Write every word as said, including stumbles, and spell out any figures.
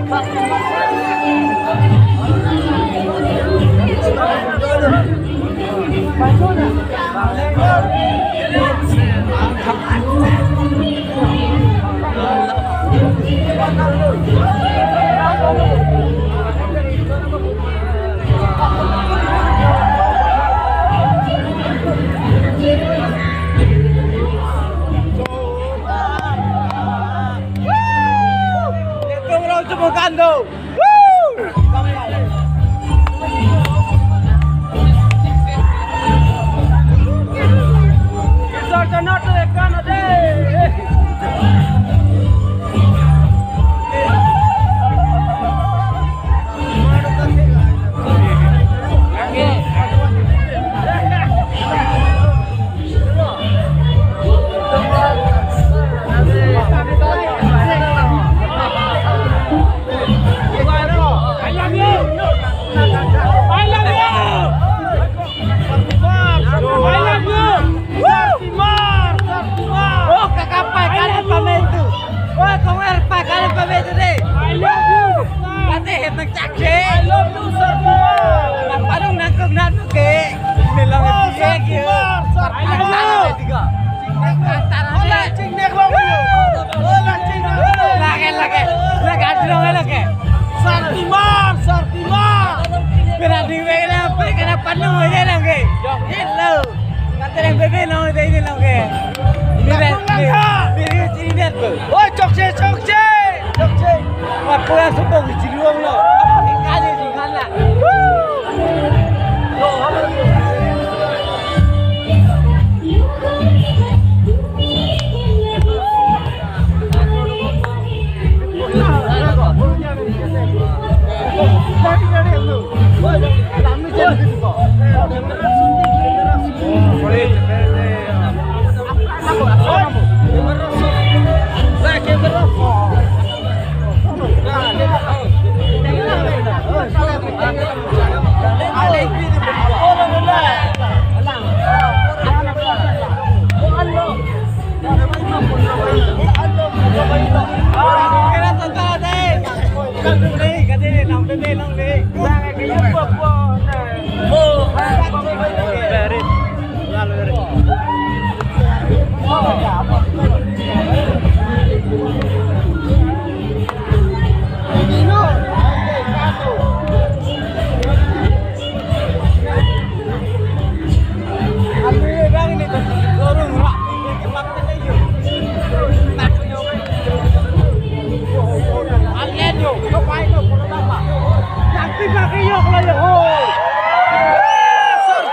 I love you. I love you. I love you. Oh, kakappai kali pamentu. Oh, konger pa kali pamentu dei. I love you. Kate het nang chak je. I love you, sir. Nang padung nang kung nang ke. Nelong. Oh, sir, sir. I love you. Lake, lake, lake, adrong lake. Sartimar, Sartimar. Berani wela pe kana panu aja lake. Hello. Kata yang bebe nong dei nong ke. Ini deh. Ini sini deh tuh. Oh, chokche, chokche. Chokche. Wah, pulang sumpah di Ciliwung lo. Apa yang kali di sana?